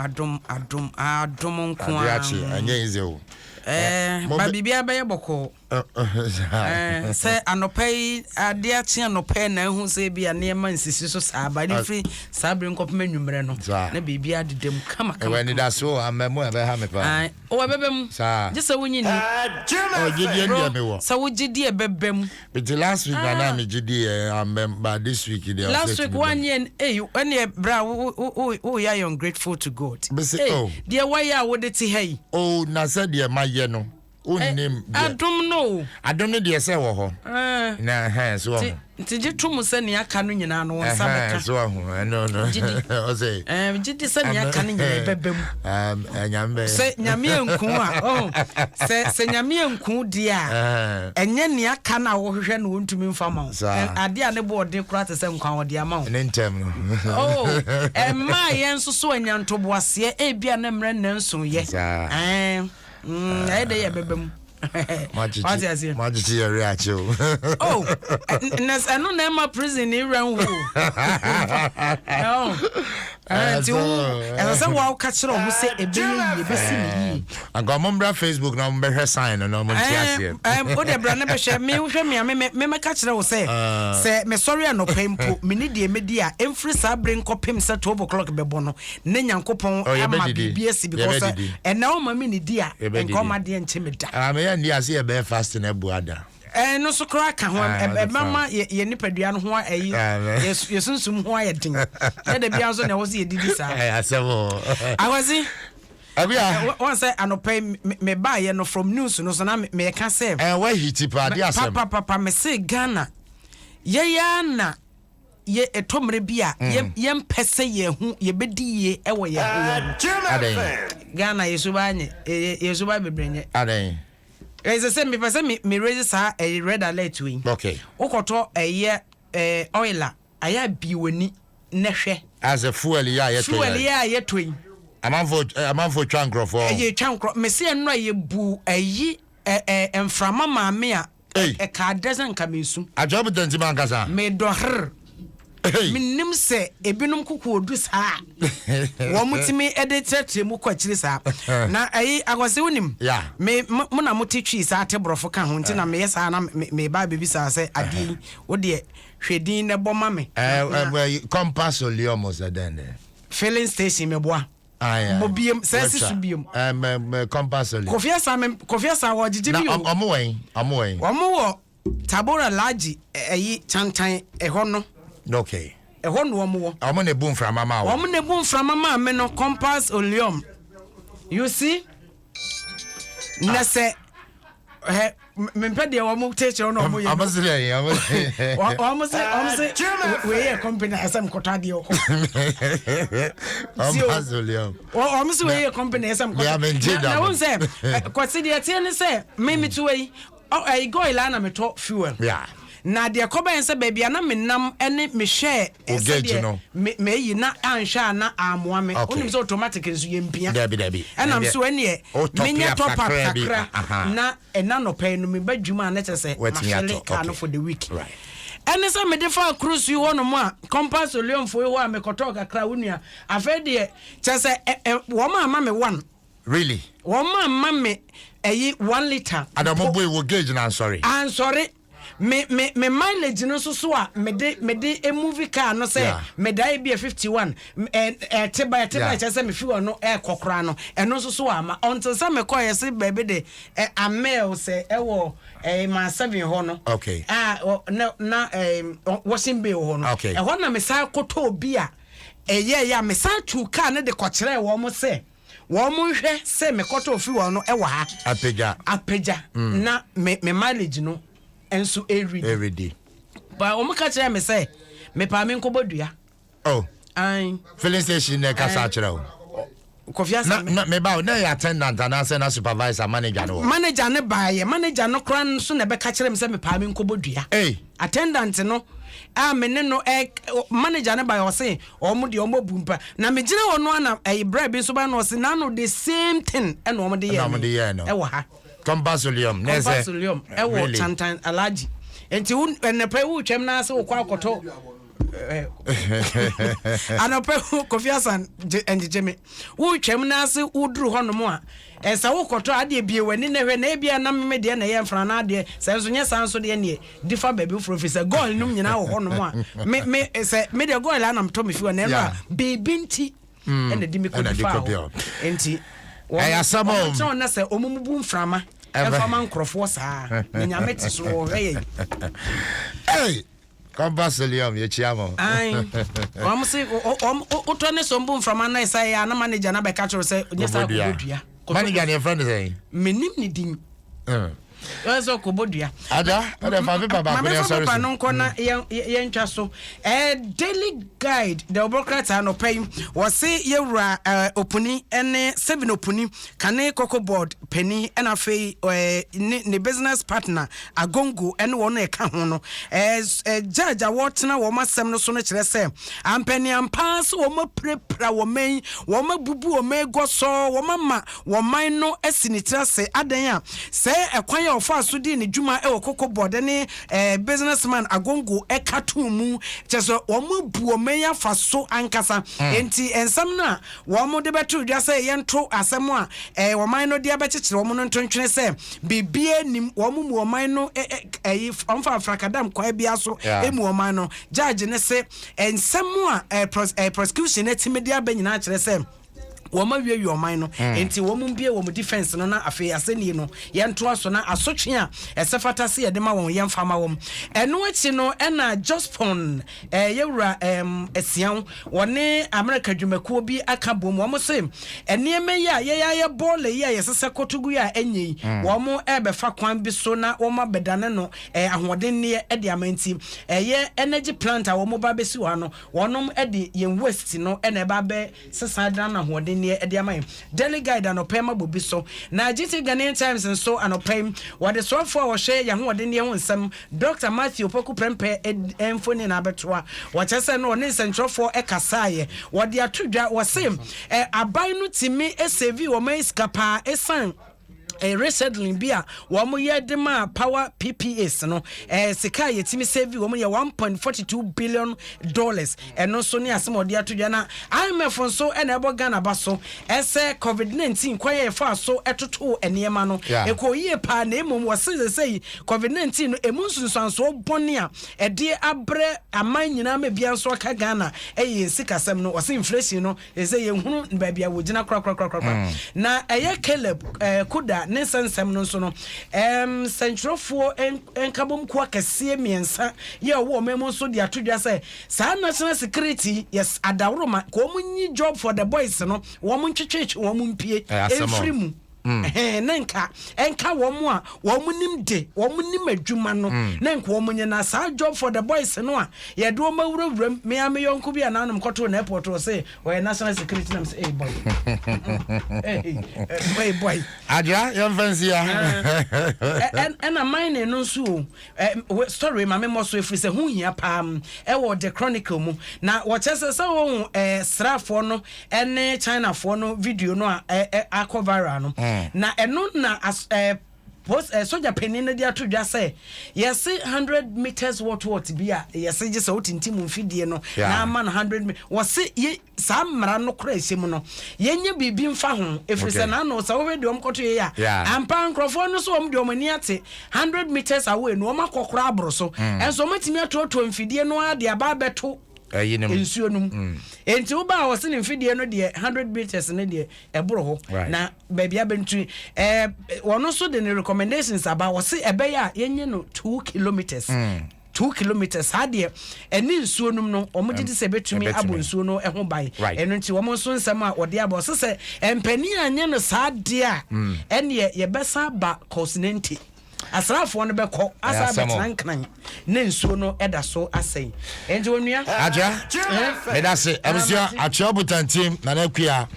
Adom, adom, adom nko Ade ara. akye, ɛnyɛ easy o. Eh, Mo ba bɛ- biribiara bɛyɛ bɔkɔɔ. Eh, sɛ anɔpa yi ade akye anɔpa yi na ehu sɛ ebi a nneɛma nsisi so saa ba ne firi saa bere nkɔpem anwummerɛ no Saa. na biribiara deda mu kama kama. Ɛwɔ anidaso o, ama mu a ɛbɛha me paa. Ae, o ɛbɛbɛ mu. Saa. Gye sɛ wonyi ni. Oh, gyidie Bro, deɛ mewɔ. sɛ wogye di ɛbɛbɛ mu. Nti last week na na megye di yɛ amɛm but this week deɛ Last week wanyɛ eyi ɛneɛ bra wo wo wo wo yɛ ungrateful to God. Bese Ei, oh. deɛ wayɛ a wode te ha yi. Oh na sɛ deɛ mayɛ no wonnim deɛ. Adom no o. Adom no deɛ sɛ wɔ hɔ. Ɛɛ. Na ɛhɛn so Nti ɔho. nti gye to mu sɛ nea aka no nyinaa no wo nsa Ɛhɛn bɛka. so ɔho ɛno no. Gye di. Ɔsɛ. Ɛɛ gye di sɛ nea aka no nyinaa ɛbɛba mu. Um, Nyame bɛyɛ. Sɛ Nyame anku a, oh, sɛ sɛ Nyame anku deɛ a, ɛnyɛ nea aka no a wohwehwɛ no wɔntumi mfa ma wo. Adeɛ a ne bo ɔden koraa te sɛ nkwa wɔde ama wo. Ne ntɛm no. Oh, ɛmaa yɛn nso so anya ntoboaseɛ, ebia na mmerɛ nna nsoeɛ. Ɛɛ, mm, ɛyɛ dɛ yɛ bɛba mu. Wate aseɛ? Moakyekye yɛ werɛ akye o. Oh, na ɛno na ɛma prison ne werɛ nho o. Nti wo ɛsɛ sɛ woka kyerɛ ɔmo sɛ ɛbɛyɛ yie, ɛbɛsi ne yie. Anka ɔmo mbra Facebook na ɔmo bɛhwɛ sign no na ɔmo nte aseɛ. Wo deɛ bra na bɛhwɛ, me wohwɛ me a me me mɛka kyerɛ wo sɛ sɛ mesɔre anɔpa mpo me ne deɛ mɛdi a ɛmfiri saa bere nkɔpem sɛ 12 o'clock bɛbɔ no ne Nyankopɔn Oh, ama yɛbɛdidi. biribi asi because Yɛbɛdidi. ɛnɛ ɔma me ne di a Yɛbɛdidi. nka ɔma deɛ nkye me da. Ah, meyɛ ndi ase yɛbɛyɛ fasting abu ada. Ɛno nso koraa ka ho Ah, ɛbɛma yɛ nipadua no ho ɛyi Ah, mɛ. yɛ sunsum ho ayɛ den. Yɛ da biara nso na ɛwɔ sɛ yɛdidi saa. Ɛyɛ asɛm o. Akwasi, Abia. wɔn sɛ anɔpa yi me baayɛ no from news no so na meka sɛ Ɛ wahiti paa de asɛm. papapapa me se Ghana yɛyɛ na yɛ ɛtɔ mmerɛ bi a yɛ yɛmpɛ sɛ yɛn ho yɛbɛdi yie ɛwɔ yɛn ho yɛn ho. Adɛn? Ghana yɛ suban nyɛ yɛ yɛ suban bebree nyɛ. Adɛn? Ɛsɛ sɛ mepɛ sɛ me me raise saa ɛyɛ red alert wei. Okay. Wokɔtɔ ɛyɛ ɛɛ oil a ayɛ abie w'ani na hwɛ. As a fuel yi a yɛtɔ Fuel yi a yɛtɔ yi. Amanfo amanfo twa nkurɔfoɔ. Ɛyɛ twa nkurɔ mesi ɛno a yɛbu ɛyi ɛ ɛ mframa maame a Ei. ɛka adɛ sɛ nka mesu. Atwa mu tɛnti ma ankasa. Medɔ herr. Hey. Menim sɛ ebinom koko odu saa a wɔn tumi de kyerɛkyerɛ mu kɔ akyiri saa. Na ɛyi akwasi wonim. Yeah. Me mo mo na mote twi saa te borɔfo ka ho nti na meyɛ saa na me me ba baabi saa sɛ adeɛ yi wo deɛ hwɛ din na ɛbɔ ma me. Ɛ ɛ compass oleum sɛ dɛn dɛ. Filling station meboa. Aye. Bɔ biem sɛ si so biem. Ɛ mɛ mɛ compass oleum. Kofi Asa me Kofi Asa wɔ gyegye Na bi o. ɔmo wɛn ɔmo wɛn. Wɔn wɔ Tabora Laji ɛyi Chantan ɛhɔ no. Okay. Ɛhɔ na wɔn wɔ. Ɔmo na ebu mframa ma wo. Wɔn na ebu mframa maa me no compass oleum. You see? Na sɛ ɛ mempɛ deɛ wɔn kyerɛkyerɛ na wɔn yɛ. Ɔmo se dɛ ɔmo se. Wɔn se wɔn se wei yɛ company a ɛsɛ nkɔtɔ adeɛ wɔ hɔ. Compass oleum. Wɔn se wei yɛ company a ɛsɛ nkɔtɔ. Na wɔn sɛ kɔsi deɛ teɛ ne sɛ mímí ti wɔ yi ɛyi goil a na metɔ fuel. Yeah. Na deɛ kɔbɛn sɛ baabi a na menam ne mehwɛɛ Wo gauge sɛdeɛ no. me meyi na anhwɛ a na amoa me. Okay. Wonim sɛ automatic nso yɛmpia. Dabi dabi. Ɛnam Ɛndeɛ, so ɛneɛ wo top menyɛ up top up kakra bi, kakra aha. na ɛna nɔpɛ yi no meba dwuma a na kyerɛ sɛ Watumi mafele atɔ, car no okay. for the week. Right. Ɛne sɛ mede faa cruise yi hɔnom a Compass Oleumfoɔ yi hɔ a mekɔtɔɔ kakra wo nua. Afei deɛ kyerɛ sɛ ɛ ɛ wɔn amma me one. Really? Wɔn amma me ɛyi 1 litre. Ada mo boy wo gauge na ansɔre. Ansɔre. Me me me mileage no nso so a mede mede movie car no sɛ meda ebi a 51 ɛ ɛte ba ɛte ba ɛkyɛ sɛ me fuel no ɛkɔ koraa no ɛno nso so ama until sɛ mekɔ yɛ se baabi de ɛ amel sɛ ɛwɔ ɛ ma 7 hɔ no. Okay. A na na ɛ washing bay hɔ no. Okay. Ɛhɔ na me san kɔtɔ obi a ɛyɛ yɛ a me san tu car no de kɔkyerɛ wɔn sɛ wɔn nhwɛ sɛ mekɔtɔ fuel no ɛwɔ ha. Apagya. Apagya na me me mileage no nso ɛredi. Ɛredi. Ba wɔn ka kyerɛ me sɛ mepaa me nkɔbɔ dua. Oh. Ayi. Filling station na ɛkasa akyerɛ o. Kofi Asa. Na na meba o na ɛyɛ attendant anaasɛ na supervisor manager no wɔ. Manager no baayɛ manager no koraa nso na ɛbɛka kyerɛ me sɛ mepaa me nkɔbɔ dua. Hey. Attendant no a me ne no ɛ manager no baayɛ ɔse wɔn deɛ wɔn abu mpa na me gyina hɔ no ana ɛyɛ brɛ bi nso ba no ɔse n'ano the same thing ɛna wɔn de yɛ no ɛwɔ ha. Compass Oleum. Compass Oleum ɛwɔ Chantan Alhaji nti wo ɛnɛpɛ wo twɛm na ase wokɔ akɔtɔ. Anɔpɛ Kofi Asan ngyegye me. Wotwam na ase woduru hɔnom a, sɛ wokɔtɔ adeɛ bie w'ani na hwɛ na ebia na me deɛ na ɛyɛ mfra na adeɛ sɛ nso nyɛ saa nso deɛ neɛ di fa baabi foforɔ firi sɛ goil nom nyinaa wɔ hɔnom a me me sɛ me deɛ goil anam tɔ me fi hɔ na ɛno a biribi nti ɛna di me kɔ di fa hɔ nti wɔn wɔn kyerɛw na sɛ wɔn mu bu mframa ɛfa ma nkorɔfoɔ saa na Nyame te so ɔhwɛ yɛn. Hey! Compass Leon yɛkyia mo. Ae wɔn se wɔn wotɔ ne so mbu mframa na ɛsa yɛ a na manager na bɛka kyerɛ sɛ nyɛ saa kɔbɔ dua. Manager ne yɛfrɛ no sɛn? Menim ne din. Wɔn sɛ kɔbɔ dua. Ada ɔdɛ fa pepa baako ne asɔre so. Maame fa pepa no nkɔ na yɛn yɛntwa so. Ɛɛ Daily Guide the ɔbɔ anɔpa yi wɔse yɛwura ɛɛ Opuni ɛne Seven Opuni kane Cocoa Board panin ɛna afei ɛɛ ne ne business partner Agongo ɛne wɔn a ɛka ho no ɛɛ ɛ judge a wɔtena wɔn asɛm no so no kyerɛ sɛ ampaniampa sɛ wɔn apirapira wɔn man, wɔn abubu wɔn man gɔsɔɔ, wɔn ama wɔn man no asi ne tiri ase adan a sɛ ɛkwan a ɔfa so di ne dwuma ɛwɔ Cocoa Board ne businessman Agongo ɛka to mu kyerɛ sɛ wɔn abu wɔn man afa so ankasa. Nti nsɛm no a wɔn de bɛto dwa sɛ yɛnto asɛm a ɔman no de abɛkyekyere wɔn no ntontwene sɛ biribiara nim wɔn mu ɔman no ɛyi ɔmfa afrakadam kwan biara so emu ɔman no. Judge ne se nsɛm a prosecution atumi de aba nyinaa kyerɛ sɛ wɔn awiewie ɔman no, nti wɔn mbie wɔn defence no na afei asɛnnie no yɛntoa so na asotwe a ɛsɛ fata se yɛde ma wɔn yɛmfa ma wɔn. Ɛno akyi no ɛna Jospong yɛwura Asiaw wɔne America dwumakuo bi aka bom, wɔn se nneɛma yi a yɛyɛ ayɛ bɔɔla yi a yɛsesɛ kɔtogu yi a ɛnyɛ yi, wɔn ɛrebɛfa kwan bi so na wɔn abɛdane no ahoɔdenneɛ de ama. Nti ɛyɛ energy plant a wɔn ba bɛsi wɔ ha no, wɔnom de yɛn waste no ɛna ɛba abɛ sesa dan no ahoɔdenneɛ de ama yɛn. Daily Guide anɔpɛ ma bobi so na GT Ghanaian Times nso anɔpɛ yi wɔde soafoɔ a wɔhwɛ yɛn ahoɔdenneɛ ho nsɛm Dr Matthew Poku Prempeh mfoni na abɛtoa. Wɔkyerɛ sɛ no ɔne nsɛntwerɛfoɔ ɛkasaeɛ, wɔde ato dwa wɔse aban no tumi save wɔn ayi sika paa ɛsiane rescheduling bi a wɔn yɛ de ma power PPAs no. Sika a yɛtumi save wɔn yɛ $1.42 billion. Ɛno nso ne asɛm a ɔde ato dwa. Na IMF nso ɛna ɛbɔ Ghana ba so ɛsɛ COVID-19 kwan yɛ yɛfa so ɛtoto nneɛma no ɛkɔ yie paa, na emom wɔse sɛ yi COVID-19 no emu nsunsuansoɔ bɔne a ɛde abrɛ aman nyinaa ma bia nso aka Ghana ɛyɛ yɛn sikasɛm no. Wɔse inflation no ɛsɛ yɛnhunu baabi a wɔgyina korakorakorakora. Na ɛyɛ Caleb Kuda ne nsɛnsɛm no nso no, nsɛntwerɛfoɔ nkabom kuo akɛseɛ mmiɛnsa yɛ ɔwɔ ɔman mu nso de ato dwa sɛ saa national security yes adaworoma ka wɔn nyi Job for the Boys no, wɔn ntwetwetwe wɔn mpie mfiri mu ne nka ɛnka wɔn a wɔn nim de wɔn nim adwuma no ne nka wɔn nyɛ. Na saa Job for the Boys no a yɛde wɔn awurawura mu, mmea me yɔnko bi a nanom kɔtoo na airport wɔ sɛ ɔyɛ national security nam sɛ, "Hey boy, hey boy." Adra yɛmfa nsia. Ɛna mining no nso o story ma memmɔ so ɛfiri sɛ ho hia paa. Ɛwɔ The Chronicle mu na wɔkyɛ sɛ wɔhu srafoɔ no ne Chinafoɔ no video no a akɔ viral no, na ɛno na post soja panin no de ato dwa sɛ yɛse 100 meters what what bi a yɛse gye sɛ wotintim mfidie no na ama no 100 wɔse ye saa mmara no kora ɛhyɛ mu no yɛnyɛ biribi mfa ho ɛfiri sɛ naano sɛ wohwɛ deɛ ɔmkɔto yɛ a ampa nkurɔfoɔ no so wɔm deɛ ɔm ani ate 100 meters away no ɔm akɔ kora aboro so, ɛnso ɔmatumi atoatoa mfidie no ara de aba abɛto nsuo no mu. Enti woba a wɔse ne mfidie no deɛ 100 meters no deɛ ɛboro hɔ na baabi abɛntu wɔno nso de ne recommendations aba. Wɔse ɛbɛyɛ a yɛnyɛ no 2 kilometers, 2 kilometers saa deɛ ɛne nsuo nom no wɔn gye di sɛ ɛbɛtumi abɔ nsuo no ho ban. Ɛno nti wɔn nso nsɛm a wɔde aba ɔsɛ sɛ mpanin anyɛ no saa deɛ a ɛneɛ yɛbɛsa aba kɔsinɛnti asraafoɔ no bɛkɔ asa abɛtena Nkran ne nsuo no ɛda so asɛn. Nti onua. Adra, meda se abusua atwea botantim Nana Akua.